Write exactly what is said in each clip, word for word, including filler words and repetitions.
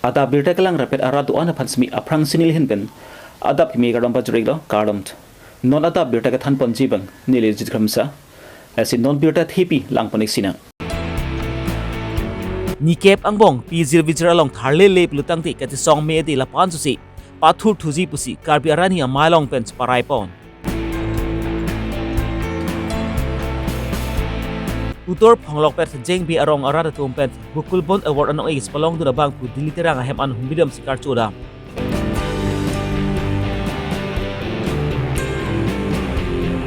Adap birta kelang rapet arat do-an aphan semi aphrang si neli ahin pen adap kimi kardom pajir-iklo, kardom. Non adap birta kethan ponji abang neli Jit Kramsa. Lasi non birta thepi lang pon-ik sinang. Nikep angbong pijir vijir along tharle le pulotangte kachesong me-ede lapu-an susi pathurthuji pusi Karbi Arani Amei along pen cheparai pon. Utor phonglok pet jengbi arong arat atum pen Bukul Bon Award anong-e kepalongdun abang pu Delhi Terang ahem an humbidam si karcho dam.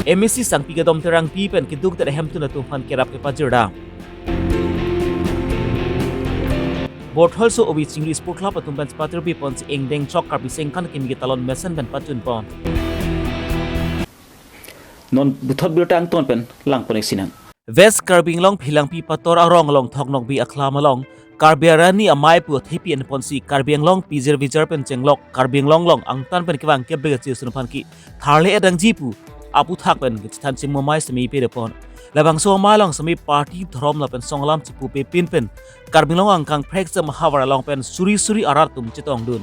M A C Sangpi Kedom Terangpi pen keduk det ahemtun atum aphan kerap kepajir dam. Bortholso Obi Chingri Sport Club atum pen patirpi ponsi ingdeng chok Karbi Sengkan kimi ketalon mesen pen pachun pon. Non puthot birta angton pen lang pon-ik sinang. West Karbi Anglong Philangpi Pator arong along Thoknokbi Akhlam along Karbi Arani Amei pu thepi en ponsi Karbi Anglong pijir vijir pen chenglok Karbi Anglong along angtan pen kevang kebek achi sun aphan ke tharle-et nangji pu aphuthak pen kachethan chimomai semi pede pon. Labangso amei along semi party dhorom lapen song alam chipupe pin pen Karbi Anglong angkang phreksam havar along pen suri suri arat atum chetongdun.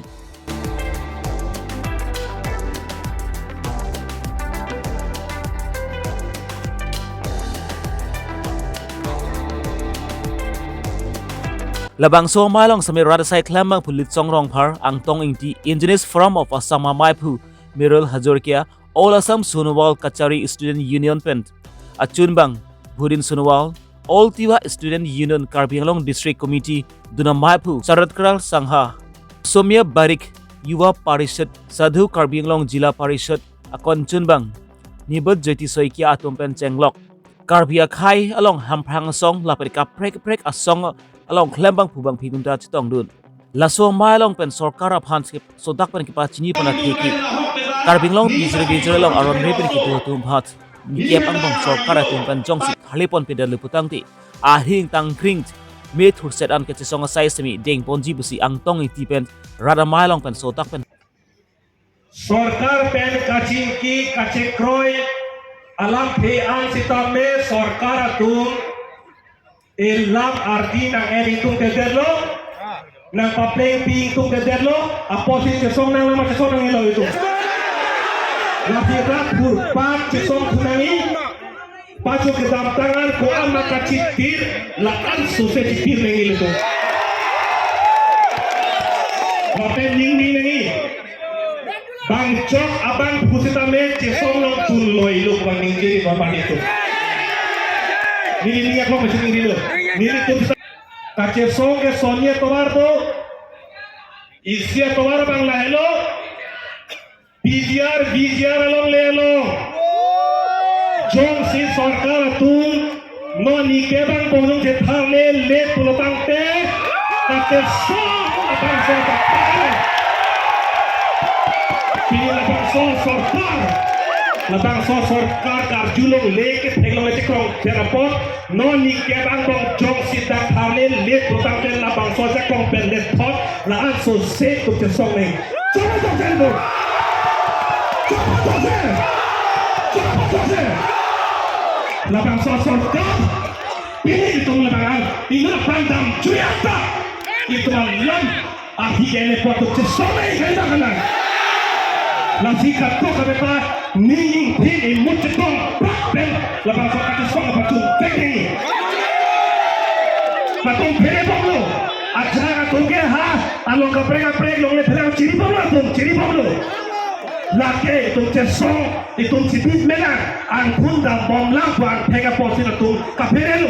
Labangso amei along semi rat asai klembang pu Litsong Rongphar, Angtong Ingti, Indigenous Forum of Assam Amei pu Mirul Hazarika, All Assam Sonowal Kachari Student Union pen achunbang Bhudin Sonowal, All Tiwa Student Union Karbi Anglong District Committee dun amei pu Sarat Kral Sangha, Somia Barik, Yuva Parishad, Sadhu Karbi Anglong Jila Parishad akon chunbang Nibot Jyoti Saikia atum pen chenglok Karbi akhei along Hamphang asong lapen kaprek kaprek asong along klembang pu bangphi atum ta chetongdun. Laso amei along pen sorkar aphan si sodak pen kepachini pon atheke Karbi Anglong pijir vijir along aron re pen kedo atum aphan nikep angbong sorkar atum pen jongsi tharle ponpe det le pulotangte ahing tangkring me thurset an kachesong asai semi deng ponji pusi Angtong Ingti pen rat amei along pen sodak pen Sorkar pen kachingki kachekroi alamthe an sitame sorkar atum elam ardi nang-en ingtungtedetlo, nangpaplengpi ingtungtedetlo, apotsi chesong nanglo ma chesong nangnelo itum. Lasi rat phurpat chesongthu nangji. Pacho kedamtang an ko-an ma kachitir, la-an sose chitir nangji itum. Lapen ningning nangji. Bang chok abang pusitame chesong nangthulo, iluk bang ningje di bang itum. Neli niak lo masih neli lo. Nelitum sita kachesong ke sonye tovar do. Isi atovar bang lahelo. P G R, V G R along lelo. Jongsi sorkar atum non nikep angbong jongsi tharle le pulotangte, kachesong labangso sorkar. Pini labangso sorkar, labangso sorkar karjulongle, ketheklongle, chekrongdet apot, non nikep angbong jongsi dak tharle le pulotangte labangso ajakong pen le thot, la-an sose itum chesong nang. Chapa chokche itum. Chapa chokche. Chapa chokche. Labangso sorkar. Pini itum labang an. Itum aphan damjuiya ta. Itum alam. Ahi kene apot itum chesong nang, kaita kanang. Lasi katok kabepa, ning ingthin imut chetong prak pen labangso kachesong apachun pekdeng. Latum phere bomlo. Ajak atum ke ha along kaprek kaprek longle pherang chiri bomlo atum, chiri bomlo. Lake itum chesong, itum chibit mena, angthun dam bomlang pu angthek apotsi latum kapherelo.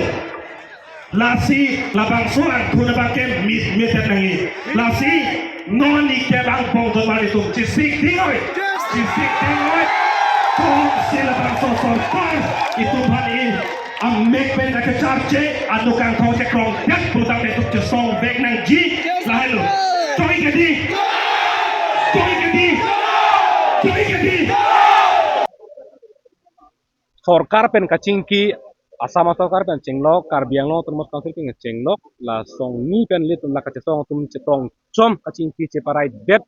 Lasi labangso angthun abang ke mit mit nangji. Lasi non nikep angbong donmar itum chesik dingoi. Chesik dingoi. Kongsi labangso sorkar itum aphan i amek pen kacharche, anu kangthong chekrongdet pulotangte itum chesong vek nangji. Lahelo. Choi kedi. Choi kedi. Choi kedi. Sorkar pen kachingki, Assam sorkar pen chenglok, Karbi Anglong Autonomous Council pen chenglok, la songni pen ilitum la kachesong atum chetongchom kachingki cheparaidet.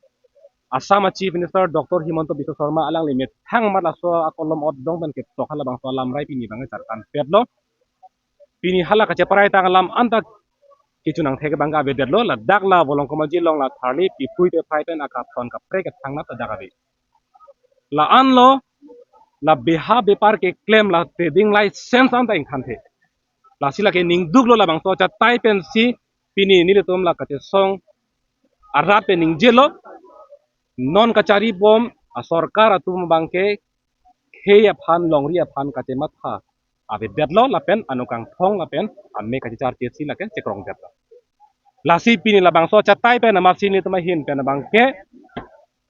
Assam a Chief Minister Doctor Himanta Biswa Sarma alangli methang amat laso akolom otdong pen ketok halabangso alamrei pini bang charkan petlo. Pini hala kacheparai tang alam anta kechun angthek abang ke avedetlo, ladak la Volongkom Aji along la tharli pipui pephai pen akathon kaprek kethang nat dak ave. La-anlo, la beha bepar keklem la trading license anta ingthanthe. Lasi lake ningduklo, labangso achatai pensi pini nelitum la kachesong arat pen ningjelo, non kacharibom asorkar atum abang ke khei aphan longri aphan kachematha avedetlo lapen anung kangthong lapen ame kachecharchesi lake chekrongdetlo. Lasi pini labangso achatai pen amatsi nelitum ahin pen abang ke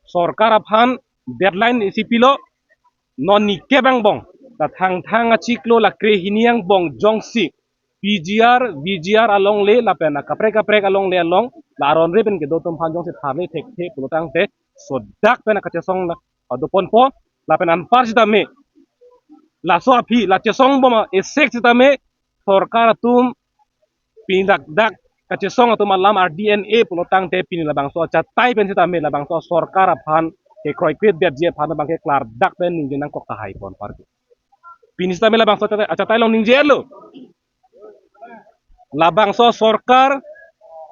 sorkar aphan deadline isi pilo, non nike angbong ta Thangthang achiklo la krehini angbong jongsi P G R, V G R alongle lapen akaprek kaprek alongle along la aron re pen kedo atum aphan jongsi tharle thekthe pulotangte sodak pen akachesong la adoponpo, lapen anpar sitame laso aphi la chesongbom esek sitame sorkar atum pini dak dak kachesong atum alam ardi en-e pulotangte pini labangso achatai pen sitame labangso sorkar aphan kekroikredetji aphan abang ke klardak pen ningje nangkok tahai pon parke. Pini sitame labangso achatai, achatai along ningjelo. Labangso sorkar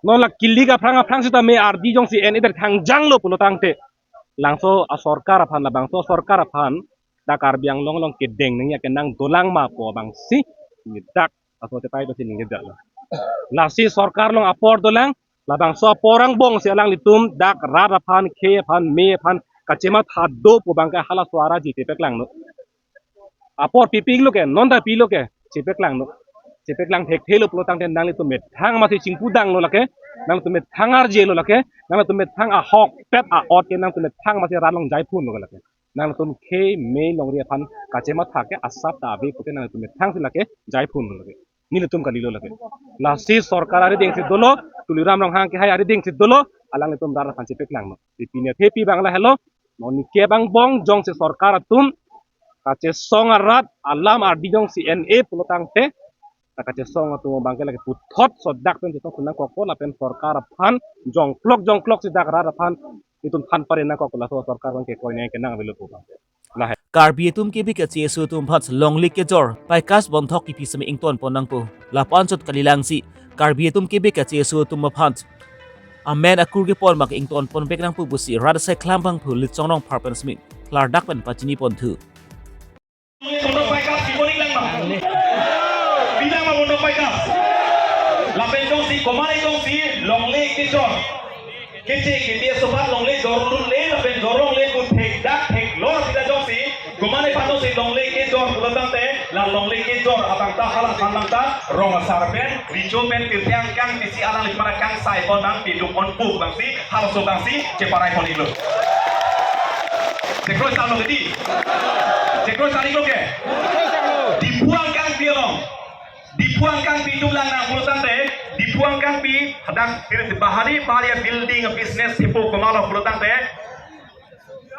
non la kilik aphrang aphrang sitame ardi jongsi en-e der thangjanglo pulotangte, langso asorkar aphan, labangso sorkar aphan dak Karbi Anglong along kedeng nangji akenang dolang ma pu abangsi pini dak laso achatai pensi ningjedetlo. Lasi sorkar along apor dolang, labangso apor angbongsi alanglitum dak rat aphan, khei aphan, me aphan kachematha do pu abang ke halaso arlo ji chepaklangnon. Apor pipiklo ke, non ta pilo ke, chepaklangnon. Chepaklang thekthelo pulotangte nanglitum methang amatsi chingpudanglo lake, nanglitum methang arjelo lake, nanglitum methang ahokpet a-ot ke nanglitum methang amatsi rat along jaiphunlo lake. Nanglitum khei me longri aphan kachematha ke asap ta ave pute nanglitum methangsi lake jaiphunlo lake. Nelitum kalilo lake. Lasi sorkar arideng si dolo, Tuliram Ronghang kehai arideng si dolo, alanglitum rat aphan chepaklangnon. Di pini thepi abang lahelo, non nike angbong jongsi sorkar atum kachesong arat alam ardi jongsi en-e pulotangte, ta kachesong atum abang ke lake puthot sodak pen chesong nangkokpo lapen sorkar aphan jongklok jongkloksi dak rat aphan itum than pare nangkok, laso sorkar abang ke koine kenang avelo pu abang. Lahai. Karbi atum kebi kacheso atum aphan longle kejor, paikas bonthok kipi sitame ingtonpon nangpo. Lapu-an chot kalilangsi, Karbi atum kebi kacheso atum aphan amen akur kepon abang ingtonpon vek nangpo pusi rat asai khlam abangphu Litsong Rongphar pen sitame klardak pen pachiniponthu. Bonthok paikas kepon iklang ma? Bilang ma bonthok paikas? Lapen jongsi, komat jongsi longle kejor, keche kebe asopat longle jorlunle lapen jor longle pu thekdak theklo sita jongsi, komat aphan jongsi longle kejor pulotangte, la longle kejor abang ta hala aphan abang ta rong asar pen, richo pen, pirthe angkang pisi alang likmara kangsaipon abang piduk onpuk abangsi, halaso abangsi cheparai pon iklo. Chekroi sarlo ke di? Chekroi sar iklo ke? Diphu angkangpi along. Diphu angkangpi itum lang nang pulotangte, Diphu angkangpi hadak bahari bahari a-building a-business thepo komatlo pulotangte,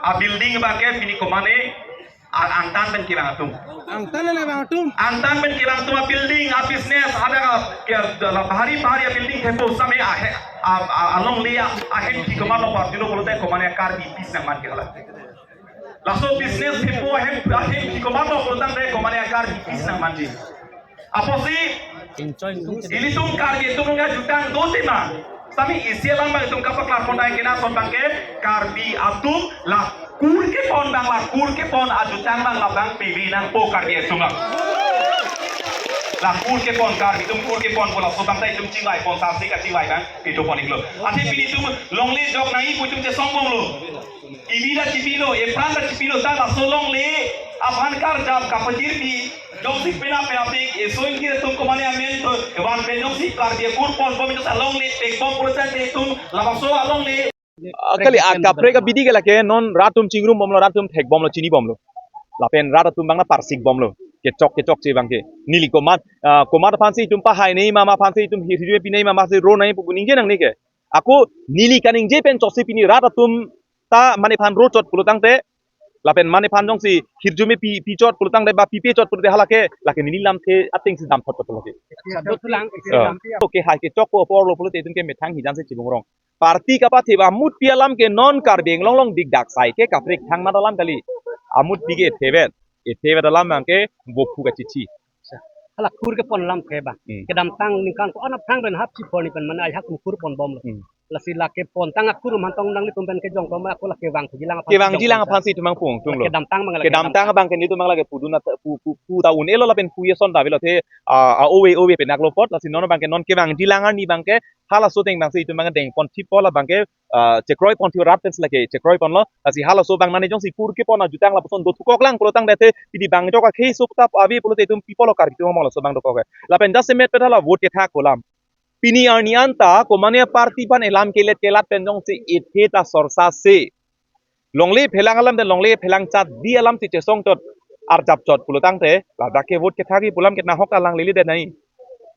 a-building abang ke pini komat a-, angtan pen kevang atum. Angtan pen kevang atum. Angtan pen kevang atum a-building, a-business, hadak a, ke, la bahari bahari a-building thepo sitame ahe, a, a, alongle a, ahemphi komatlo parjulo pulote komat a-Karbi pis nangman ke hala. Laso business thepo ahem, ahemphi komatlo pulotangte komat a-Karbi pis nangmanji. Apotsi ilitum Karbi atum nangkejutang do tema? Sitame isi alam abang itum kapaklarpon nangji kena son abang ke Karbi atum la kur kepon abang, la kur kepon ajutang abang labang peve nangpo Karbi atum abang. La kur kepon, Karbi atum kur kepon pu laso abang ta itum chingvaipon, sarsi kachingvai abang pidopon iklo. Athe pini itum longle jok nangji pu itum chesongbomlo. Kimi ta chipilo, epran ta chipilo, ta laso longle aphan karjap kapajirpi, jongsi penap penapik, eso ingkir atum komat amen to, evan pen jongsi Karbi akur ponbom jongsi alongle pekbom pulotangte itum labangso alongle. Ah, kali, ah, kaprek abidi ke lake non rat atum chingrumbomlo, rat atum thekbomlo, chinibomlo. Lapen rat atum abang na parsikbomlo. Kechok kechokche abang ke. Neli komat, ah, komat aphansi itum pahai nei ma, ma aphansi itum hirjume pi nei ma, ma si ro nei pu ningje nangne ke. Ako neli kaningje pen chotsi pini rat atum ta mane aphan ro chot pulotangte, lapen mane aphan jongsi hirjume pi, pi chot pulotangte ba pipe chot pulote hala ke, lake neli lamthe atengsi damthot chot pulo ke. Dothulang, isi Ah. lamthe. Okay, hai kechokpo aporlo pulote itum ke methang hijan si chibungrong. Party kapathe ba amutpi alam ke non Karbi Anglong along dikdak sai ke kaprek thang mat alam kali. Amutpi ke thevet, ethevet alam abang ke bophu kachichi. Lakur kepon alam ke ba. Hmm. Kedamtang ningkan ko-an aphrang pen hap chiphor ni pen mane ajahak mukur ponbomlo. Hmm. Lasi lake pontang akur mantong nanglitum pen kejong ko ma ako lake vangji lang aphan. Kevangji lang aphan si itum abang pu-ongtunglo. Kedamtang abang lake kedamtang kedamtang. Abang ke nelitum abang lake pudun at-, pu, pu, pu ta un-elo lapen pu ason ta avelo te, ah, ah, ove, ove pen aklo apot, lasi non abang ke non kevangji lang arni abang ke halaso ateng abang si itum abang ke dengpon thippo labang ke, ah, chekroi pon thip rat pen si lake chekroi ponlo, lasi halaso abang nani jongsi kur kepon ajutang lapuson dothukok lang pulo tangte, pini bang jok akhei sop ta ave pulote itum pi apotlo Karbi atum among laso abang dokok ke. Lapen jasemet pen hala vote kethak ko alam. Pini arni anta komatne party aphan elam kelet kelat pen jongsi ethe ta sorsa se. Longle phelang alam de longle phelang chat di alam si chesong chot arjap chot pulo tangte, ladak ke vote kethakji pu alam ke nahok ta langlele det nai.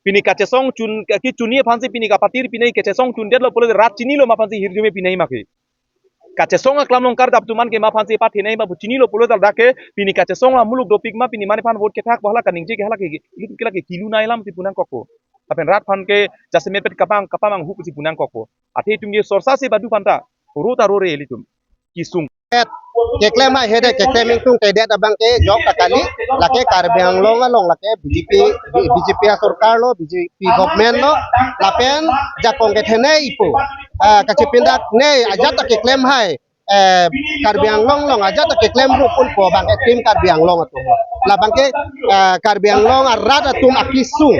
Pini kachesong chun, kachechunji aphan si pini kapatir pini kachesong chundetlo pulote rat chinilo ma aphan si hirjume pinai ma ke. Kachesong aklam along karjap atum an ke ma aphan si pathenei ma pu chinilo pulote ladak ke pini kachesong la muluk dopik ma pini mane aphan vote kethak pu hala kaningje ke hala ke ilitum ke lake kilu nai alam si pu nangkokpo. Lapen rat aphan ke jasemet pen kapang kapamanghu si pu nangkokpo. Athe itum ke sorsa se badu aphanta ro ta rore ilitum kesung. Keklem hai hede keklem ingtung kedet abang ke jok ta kali, lake Karbi Anglong along lake B J P, B J P asorkar lo, B J P government lo, lapen jakong kethenei ipo. Ah, kachepindak nei ajat ta keklem hai, eh, Karbi Anglong along ajat ta keklem rup unpo abang ke tim Karbi Anglong atum. Labang ke, eh, Karbi Anglong arat atum akesung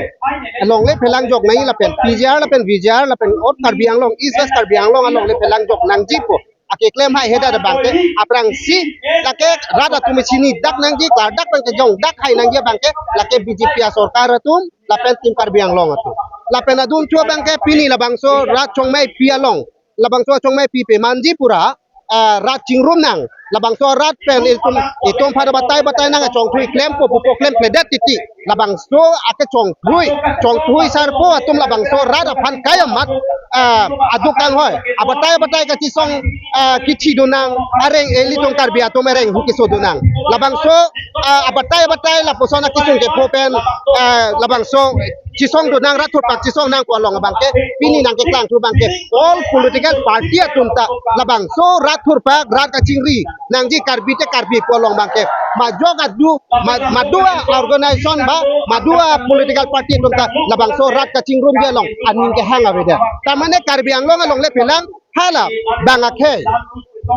longle phelang jok nai lapen P G R lapen V G R lapen ot Karbi Anglong, East West Karbi Anglong alongle phelang jok nangjipo. Akeklem hai heda abang ke aphrangsi lake rat atum chinidak nangji, klardak pen kejongdak hai nangji abang ke lake B J P asorkar atum lapen tim Karbi Anglong atum. Lapen adun chu abang ke pini labangso rat chongmeipi along, labangso chongmeipi pemanji pura, ah, rat chingrum nang, labangso rat pen itum, itum aphan batai batai nang chongthui klempo pupo klemkledet titi. Labangso ake chongthui, chongthui sarpo atum labangso rat aphan kayamat, ah, aduk kanghoi. Abatai abatai kachesong, ah, kithi do nang, areng ilitum Karbi atum areng hu keso do nang. Labangso, ah, abatai abatai lapuson akesung kepho pen, ah, labangso chesong do nang rat thurpak chesong nang pu along abang ke pini nangkeklang thu abang ke all political party atum ta labangso rat thurpak rat kachingri nangji Karbi te Karbi pu along abang ke majok adu ma-, madua organization ba madua political party atum ta labangso rat kachingrumji along aning kehang avedet. Tamane Karbi Anglong alongle phelang hala bang akhei,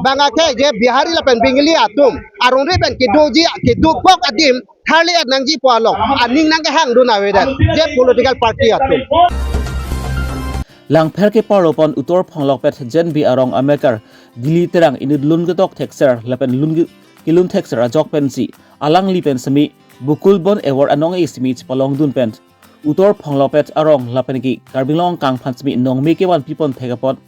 bang akhei je Bihari lapen Bengali atum arongri pen kedoji kedokok adim tharli-et nangji pu along aning nangkehang dun avedet je political party atum. Langpher keparlo pon Uttor Phonglokpet J N B arong amekar Dili Terang inut lun ketok thekser lapen lun ke-, kelun thekser ajok pensi alangli pen semi Bukul Bon Award anong-e semi chepalong dun pen Uttor Phonglokpet arong lapen ke Karbi Anglong angkang aphan semi nongme kevan pipon thek apot.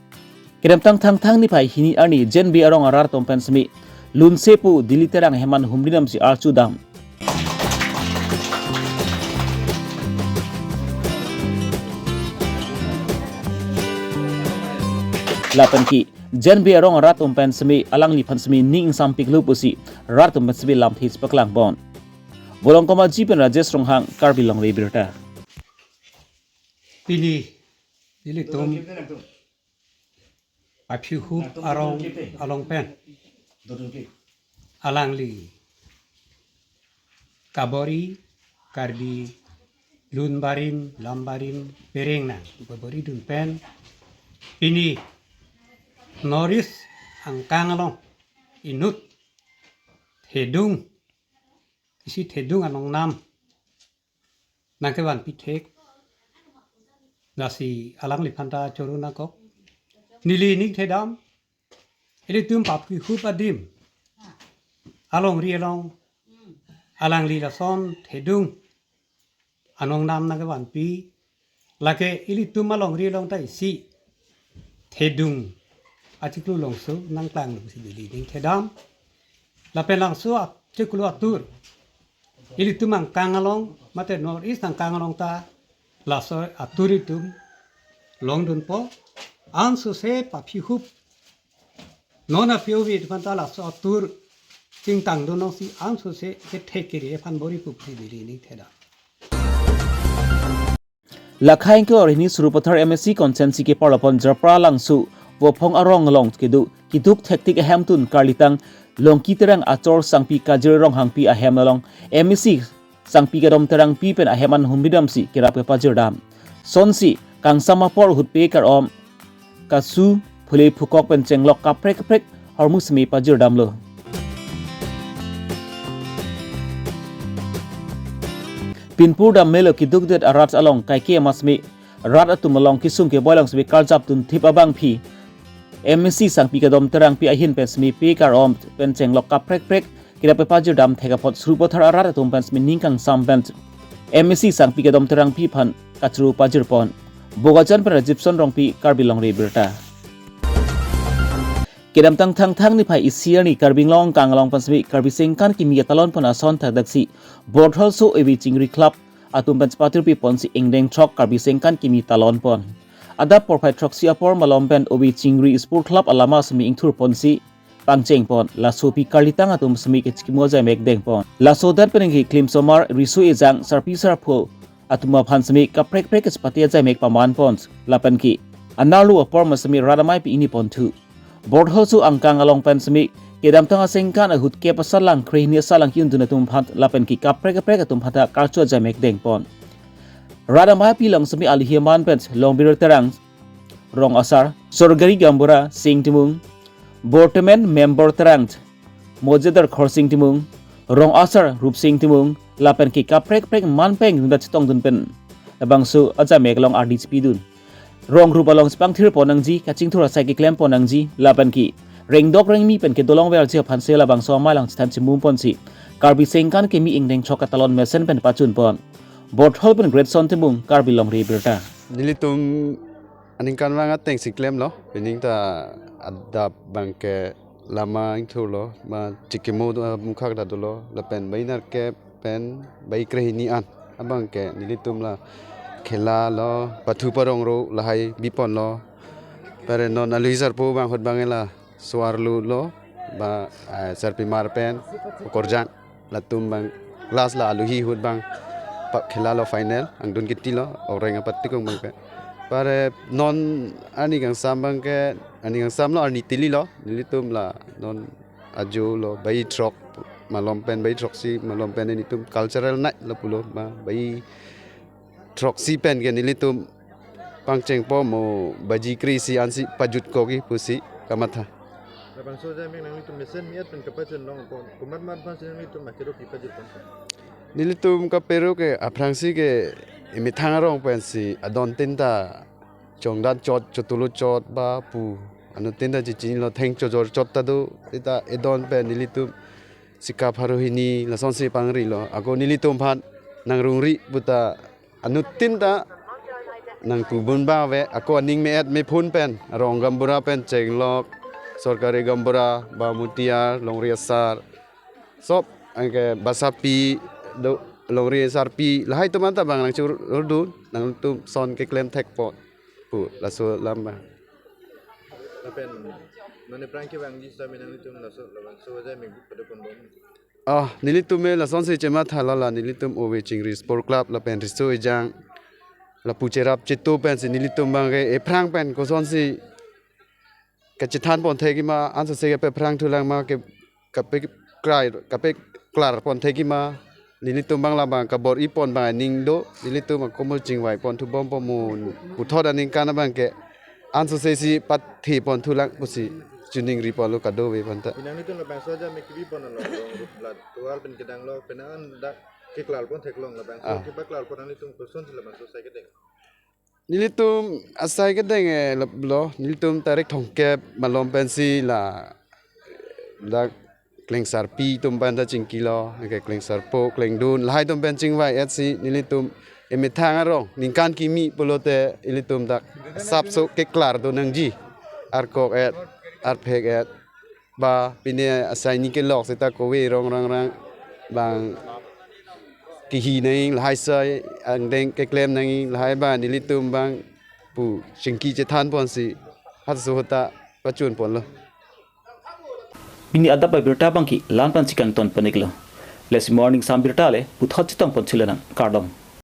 Kedamtang Thangthang niphai hini arni J N B arong arat atum pen semi lunse pu Dili Terang heman humri namsi archudam. Lapen ke J N B arong arat atum pen semi alangliphan semi ning ingsampiklo pusi rat atum pen semi lamthe chepaklang pon. Bolong Komaji pen Rajesh Ronghang, Karbi Longri Abirta. Pini, ilitum aphi hup arong along pen alangli kabor-i Karbi lun barim lam barim pereng nang kabor-i dun pen pini North East angkang along inut thedung, isi thedung anong nam nangkevanpi thek. Lasi alangliphan ta choro nangkok. Neli ning thedam, ilitum aphi hup adim alongri along alangli lason thedung anong nam nangkevanpi. Lake ilitum alongri along ta isi thedung achiklo longso nangklang si neli ning thedam. Lapen langso achiklo atur ilitum angkang along mate North East angkang along ta laso atur itum longdunpo. Ansose aphi hup non aphi ove itum ta laso atur chingtang dun nangsi ansose kethek kere aphan bor-i pusi neli ning thedam. Lakhai ingkoi ra hini Sarupathar M A C constituency keparlo pon Jarpra Langso Vophong arong along kedo keduk thektik ahem tun karlitang Longki Terang achor sangpi Kajir Ronghangpi ahem along M A C Sangpi Kadom Terangpi pen ahem an humri damsi kerap kepajirdam. Sonsi kangsam apor ahut pe kar-om, kasu, phule phukok pen chenglok kaprek kaprek ahormu seme pajirdamlo. Pinpur dam melo keduk det arat along kaike amat seme rat atum along kesung keboi along seme karjap dunthip abangpi M A C Sangpi Kadom Terangpi ahin pen seme pe kar-om pen chenglok kaprek kaprek kerap kepajirdam thek apot Sarupathar arat atum pen seme ning kangsam pen M A C Sangpi Kadom Terangpi aphan kachoro pajirpon. Bokajan pen Rajibson Rongpi, Karbi Longri Abirta. Kedamtang Thangthang niphai isi arni Karbi Anglong kang along pen seme Karbi Sengkan Kimi ketalon pon ason thakdaksi Bortholso Ove Chingri Club atum pen chepatirpi ponsi ingdeng throk Karbi Sengkan Kimi talon pon. Adap porphai throksi apor malom pen Ove Chingri Sport Club alama seme ingthur ponsi pangcheng pon. Laso aphi karlitang atum seme kechikimo ajai mek deng pon. Laso adet pen ke klimsomar, riso ejang, sarpi sarpo atum aphan seme kaprek kaprek kachepate ajai mek paman pon. Lapen ke anerlo apor ma seme rat amei pi ingni ponthu. Bortholso angkang along pen seme kedamtang asengkan ahut kep asalang, krehini asalang ki-undun atum aphan lapen ke kaprek kaprek atum aphan ta karcho ajai mek deng pon. Rat amei pi along seme aluhi aman pen Longbir Terang, rong asar Sorgari Gaonbura Sing Timung, Board Member Terang Mojadar Khorsing Timung, rong asar Rupsing Timung, lapen ke kaprek kaprek man pen junda chetongdun pen labangso ajai mek along ardi chepidun. Rong rup along chepangthir pon nangji, kachingthur asai keklem pon nangji, lapen ke rengdok rengmi pen kedolong verji aphan si labangso amei along chethan chimum ponsi Karbi Sengkan Kimi ingdeng throk ketalon mesen pen pachun pon. Borthol pen Greatson Timung, Karbi Longri Abirta. Nelitum aningkanvang atengsi klemlo, pining ta adap abangke lama ingthurlo, ma chikimo do, ah, mukhak ta dolo, lapen bai nerkep pen bai krehini an abangke nelitum la khela lo, pathu parong ro lahai biponlo. Pare non aluhi sarpo abang ahut abang la so-arlo lo, ba, ah, sarpimar pen okorjang. Latum abang last la aluhi ahut abang pa khela lo final, angdun kiti lo, orang apatikong abangke. Pare non arni kangsam abangke, arni kangsam lo, arni tili lo, nelitum la non ajo lo, bai throk malom pen, bai throksi malom pen nelitum cultural night lapulo, ma bai throksi pen ke nelitum pangcheng pon mo baji kre-isi ansi pajut kogi pusi kamatha. Labangso ajai mek nanglitum mesen mi-et pen kapachun long pon, komat mat aphansi nanglitum akedo kepajut pon? Nelitum kapero ke aphrangsi ke emethang arong pensi adon tin ta chongdan chot, chotulo chot ba pu, anuttin ta chichinilo, theng chojor chot ta do, seta edon pen nelitum sikap harohini lasonsi pangrilo. Ako nelitum aphan nangrungri puta anuttin ta nangpubun ba ave, ako aning me-et mephun pen, rong gaonbura pen chenglok, Sorgari Gaonbura, ba Mutiar, Longri Asar, sop, anke Basapi, do, Longri Asarpi, lahai atum anta abang nangchururdun, nangtum son keklem thek pon pu, laso alam abang. Lapen non aphrang kevangji sitame nanglitum laso, labangso ajai mek padopon bom? Ah, nelitum me lasonsi chematha, lala nelitum Ove Chingri Sport Club lapen riso ejang lapu cherap chetu pensi nelitum abangke ephrang pen kosonsi kachethan pon thekji ma, ansose kepaphrang thulang ma, ke, kapeklar, kapeklar pon thekji ma, nelitum abang labang kabor-i pon abang aning do, nelitum akomo chingvai pon thu bom pon mo, puthot aningkan abangke ansose si pathe pon thulang pusi choningri ponlo kadokave aphanta. Nanglitum labangso ajai mek kebi ponlo, rong rup la tovar pen kedang lo, penang an dak keklar pon theklong labangso, ah, kepaklar pon nanglitum kosonsi labangso asai kedeng? Nelitum asai kedeng, eh, lap-, lo, nelitum tarik thomkep malom pensi la dak klengsarpi atum pen ta chingkilo, ke klengsarpo, klengdun, lahai atum pen chingvai-etsi nelitum emethang arong, ningkan kimi pulote ilitum dak sapso keklar do nangji. Arkok-et, arphek-et, ba pine asai ni kelok seta kove rong rang rang abang kehi nangji, lahai asai angdeng keklem nangji, lahai abang nelitum abang pu chingki chethan ponsi halaso ahut ta pachun ponlo. Pini adap abirta abangke la-an pensi kangton pon-iklo. Lasi mo arni angsam birta le puthot chetong pon thulo nang, kardom.